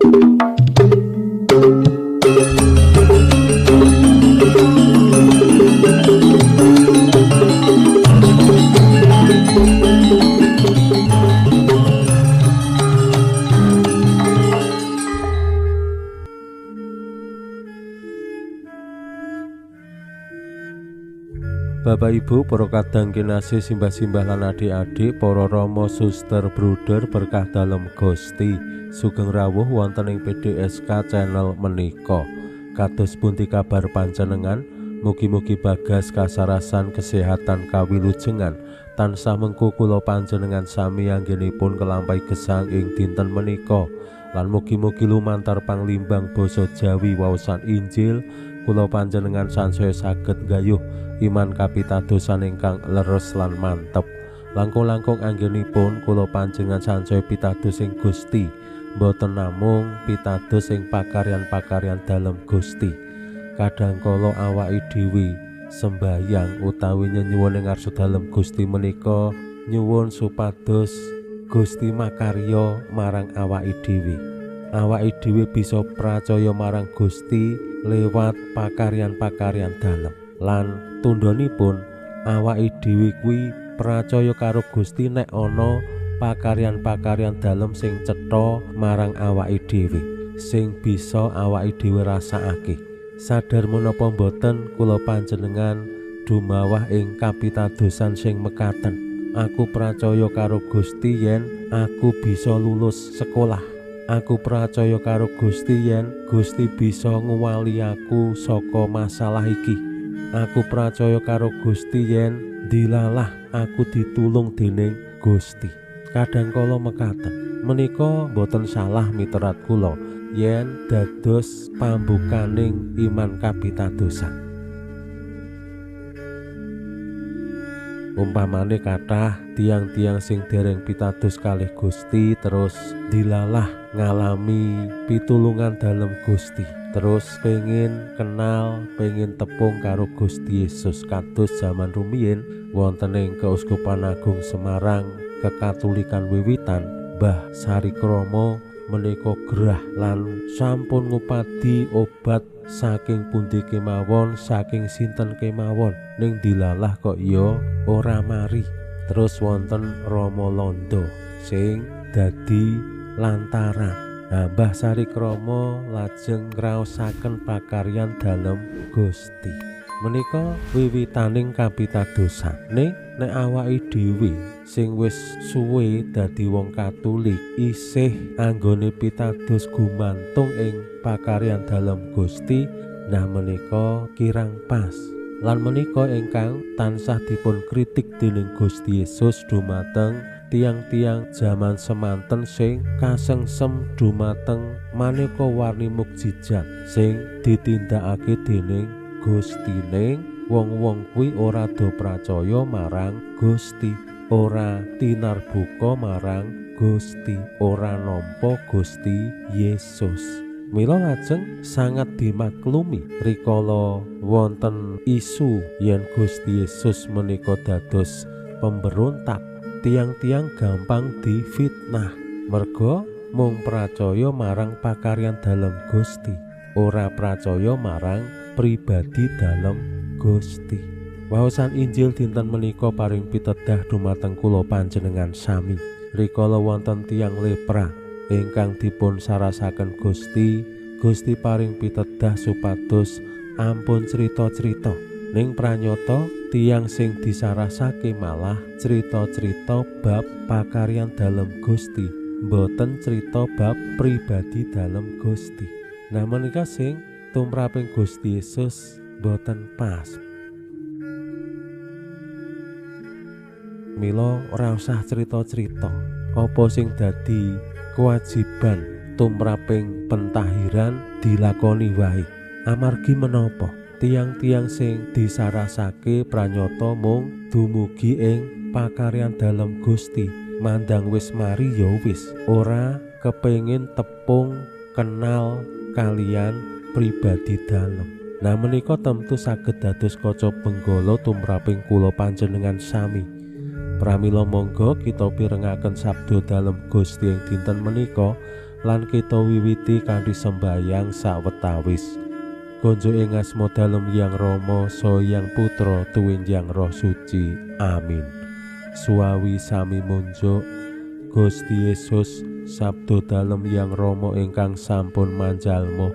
Bapak Ibu, para kadang kinasih, simbah-simbah lan adik-adik, para rama, suster, bruder, berkah dalem Gusti, sugeng rawuh wonten ing PDSK channel menika. Kados pundi kabar panjenengan? Mugi-mugi bagas kasarasan kesehatan kawilujengan tansah mengku kula panjenengan sami anggenipun kelampahi gesang ing dinten menika. Lan mugi-mugi lumantar panglimbang basa Jawi waosan Injil kula panjenengan sansaya saged nggayuh iman kapitadosan ingkang leres lan mantep. Langkung-langkung anggenipun kula panjenengan sansaya pitados ing Gusti, boten namung pitados ing pakaryan-pakaryan dalem Gusti. Kadang kala awake dhewe sembahyang utawi nyenyuwun ing ngarsa dalem Gusti menika nyuwun supados Gusti makarya marang awake dhewe. Awake dhewe bisa pracaya marang Gusti lewat pakaryan-pakaryan dalem. Lan tundhonipun awake dhewe kuwi pracaya karo Gusti nek ana pakaryan-pakaryan dalem sing cetha marang awake dhewe, sing bisa awake dhewe rasakake. Sadar menapa mboten kula panjenengan dumawah ing kapitadosan sing mekaten. Aku pracaya karo Gusti yen aku bisa lulus sekolah. Aku pracaya karo Gusti yen Gusti bisa nguwali aku saka masalah iki. Aku pracaya karo Gusti yen dilalah aku ditulung dening Gusti. Kadang kala mekaten. Menika mboten salah miterat kula yen dados pambukaning iman kapitadosan. Umpamane kathah tiang-tiang sing dereng pitados kalih Gusti terus dilalah ngalami pitulungan dalem Gusti, terus pengen kenal, pengen tepung karo Gusti Yesus. Kados jaman rumiyin wonten ing Keuskupan Agung Semarang Kekatolikan Wiwitan, Mbah Sarikromo menika gerah lan sampun ngupadi obat saking pundi kemawon, saking sinten kemawon, ning dilalah kok ya ora mari. Terus wonten Rama Londo sing dadi lantaran. Nah, Mbah Sarikromo lajeng ngraosaken pakaryan dalem Gusti. Menika wiwitaning kapitadosan. Ning nek awake dhewe sing wis suwe dadi wong Katolik isih anggone pitados gumantung ing pakaryan dalem Gusti, nah menika kirang pas. Lan menika ingkang tansah dipun kritik dening Gusti Yesus dumateng tiang-tiang jaman semanten sing kasengsem dumateng maneka warni mukjizat sing ditindakake dening Gusti. Ning wong-wong kuwi ora do pracaya marang Gusti, ora tinarbuka marang Gusti, ora nampa Gusti Yesus. Mila lajeng sangat dimaklumi rikala wonten isu yen Gusti Yesus menika dados pemberontak, tiang-tiang gampang difitnah merga mung pracaya marang pakaryan dalem Gusti, ora pracaya marang pribadi dalem Gusti. Waosan Injil dinten menika paring pitedah dumateng kula panjenengan sami. Rikala wonten tiyang lepra ingkang dipun sarasaken Gusti, Gusti paring pitedah supados ampun crita-crita. Ning pranyata tiyang sing disarasake malah crita-crita bab pakaryan dalem Gusti, mboten crita bab pribadi dalem Gusti. Nah menika sing tumraping Gusti Yesus mboten pas. Mila ora usah crita-crita apa sing dadi kewajiban tumraping pentahiran dilakoni wae. Amargi menapa tiang-tiang sing disarasake pranyata mung dumugi ing pakaryan dalem Gusti, mandang wis mari ya wis, ora kepengin tepung kenal kalian pribadi dalem. Nah menika tentu saged dados kaca benggala tumraping kula panjenengan sami. Pramila monggo kita pirengaken sabda dalem Gusti ing dinten menika. Lan kita wiwiti kanthi sembayang sawetawis. Gonjo ing asma dalem Hyang Rama, saha Hyang Putra, tuwin Hyang Roh Suci. Amin. Suwawi sami munjuk Gusti Yesus, sabda dalem Hyang Rama ingkang sampun manjalma,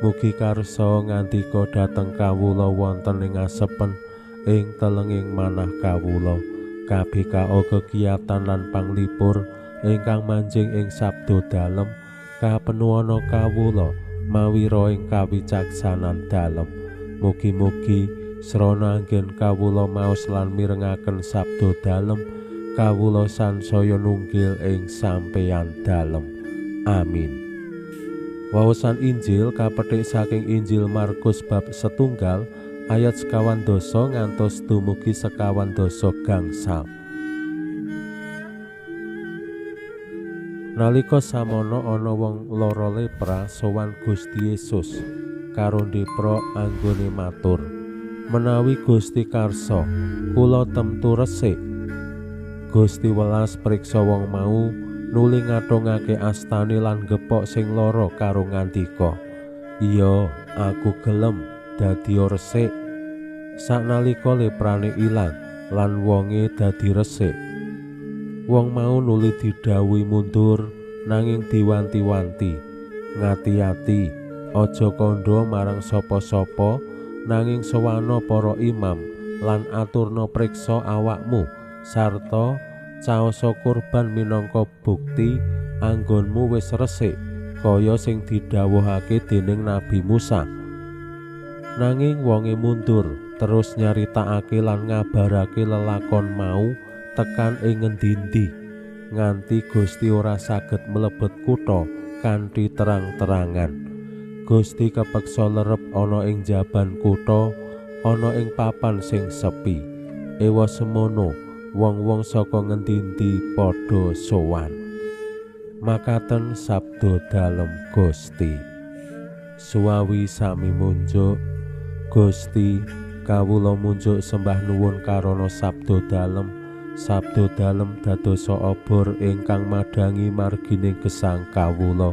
mugi karsa ngandika dhateng kawula wonten ing asepen ing telenging manah kawula. KBKO kegiatan lan panglipur ingkang manjing ing sabda dalem kapenuana kawula mawira ing kawicaksanan dalem. Mugi-mugi srana anggen kawula maos lan mirengaken sabda dalem, kawula sansaya nunggil ing sampeyan dalem. Amin. Wawasan Injil kapetik saking Injil Markus bab 1 ayat 25 ngantos dumugi 25. Nalika samono ana wong lara lepra sowan Gusti Yesus karo ndepra anggone matur, menawi Gusti karsa, kula temtu resik. Gusti welas priksa wong mau, nuli ngathungake astane lan gepok sing lara karo ngandika, iya, aku gelem, dadi resik. Saknalika leprane ilang lan wonge dadi resik. Wong mau nuli didhawuhi mundur, nanging diwanti-wanti, ngati-ati, aja kandha marang sapa-sapa, nanging sowana para imam lan aturna priksa awakmu sarta caosa kurban minangka bukti anggonmu wis resik, kaya sing didhawuhake dening Nabi Musa. Nanging wonge mundur terus nyaritakake lan ngabarake lelakon mau tekan ing ngendi-endi, nganti Gusti ora saged mlebet kutha kanthi terang-terangan. Gusti kepeksa lerep ana ing jaban kutha, ana ing papan sing sepi. Ewa semono wong-wong saka ngendi-endi padha sowan. Makaten sabda dalem Gusti. Suwawi sami munjuk Gusti, kawula munjuk sembah nuwun karana sabda dalem. Sabda dalem dadosa obor ingkang madhangi margining gesang kawula.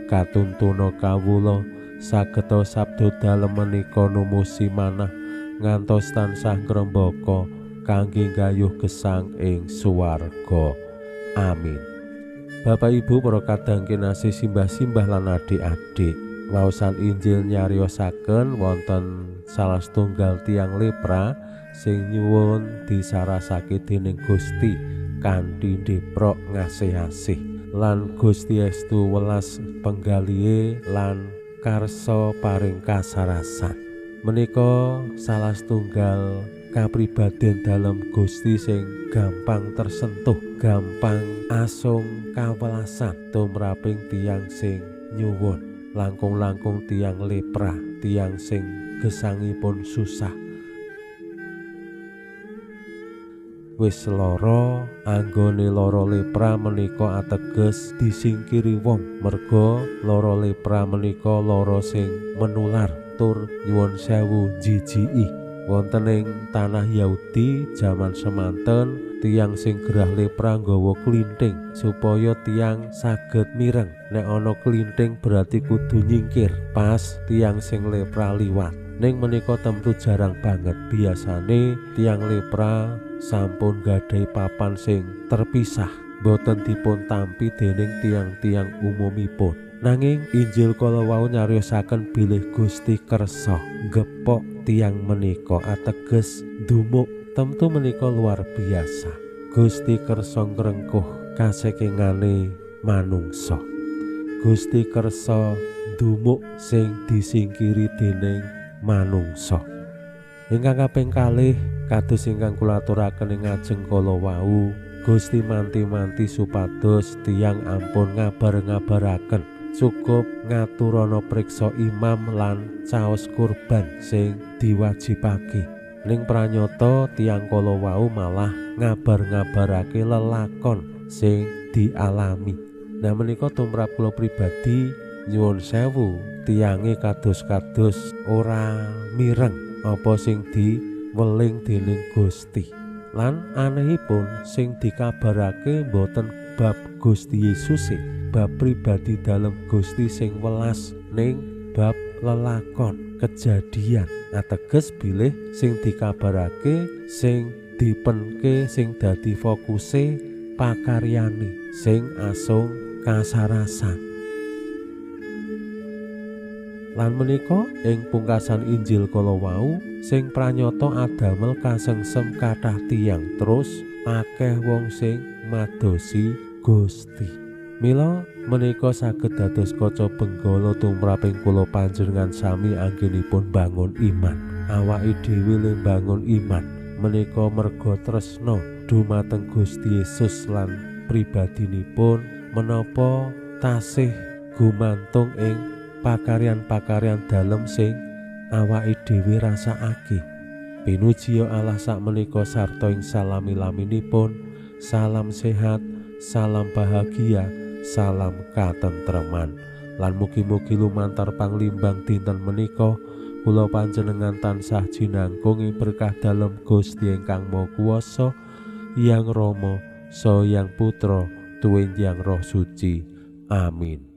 Katuntuna kawula sageta sabda dalem menika numusi manah ngantos tansah ngrembaka kangge nggayuh gesang ing swarga. Amin. Bapak Ibu para kadang kinasih, simbah-simbah lan adik-adik, waosan Injil nyariosaken wonten salah setunggal tiyang lepra sing nyuwun disarasake dening Gusti kanthi ndeprok ngasih-asih, lan Gusti estu welas penggalihe lan karsa paring kasarasan. Menika salah setunggal kapribaden dalem Gusti sing gampang tersentuh, gampang asung kawelasan tumraping tiyang sing nyuwun, langkung-langkung tiyang lepra, tiyang sing gesangipun susah. Wis lara, anggone lara lepra menika ateges disingkiri wong, merga lara lepra menika lara sing menular tur nyuwun sewu jijiki. Wonten ing tanah Yahudi jaman semanten, tiyang sing gerah lepra nggawa klinting supaya tiyang saged mireng. Nek ana klinting berarti kudu nyingkir pas tiyang sing lepra liwat. Ning menika tentu jarang banget. Biasane tiyang lepra sampun gadhahi papan sing terpisah, boten dipun tampi dening tiang-tiang umumipun. Nanging Injil kala wau nyariosaken bilih Gusti kersa gepok tiyang menika ateges ndumuk. Tentu menika luar biasa. Gusti kersa ngrengkuh kasekengane manungsa. Gusti kersa ndumuk sing disingkiri dening manungsa. Ingkang kaping kalih, kados ingkang kula aturaken ing ngajeng kala wau, Gusti manti-manti supados tiyang ampun ngabar-ngabaraken, cukup ngaturana priksa imam lan caos kurban sing diwajibake. Ning pranyata tiyang kala wau malah ngabar-ngabarake lelakon sing dialami. Nah menika tumrap kula pribadi nyuwun sewu, tiyange kados-kados ora mireng apa sing diweling dening Gusti. Lan anehipun sing dikabarake mboten bab Gusti Yesus, bab pribadi dalem Gusti sing welas ning bab lelakon kejadian. Ateges bilih sing dikabarake, sing dipenke, sing dadi fokuse pakaryane sing asung kasarasan. Lan menika ing pungkasan Injil kala wau sing pranyata adamel kasengsem kathah tiyang terus akeh wong sing madosi Gusti. Mila menika saged dados kaca benggala tumraping kula panjenengan sami anggenipun bangun iman. Awake dhewe le bangun iman menika merga tresna dumateng Gusti Yesus lan pribadinipun menapa tasih gumantung ing pakaryan-pakaryan dalem sing awake dhewe rasakake. Pinuji Allah sakmenika sarta ing salami-laminipun. Salam sehat, salam bahagia, salam katentreman. Lan mugi-mugi lumantar panglimbang dinten menika kula panjenengan tansah jinangkung ing berkah dalem Gusti ingkang Maha Kuwasa, Yang Rama, Saha Yang Putra, tuwin Yang Roh Suci. Amin.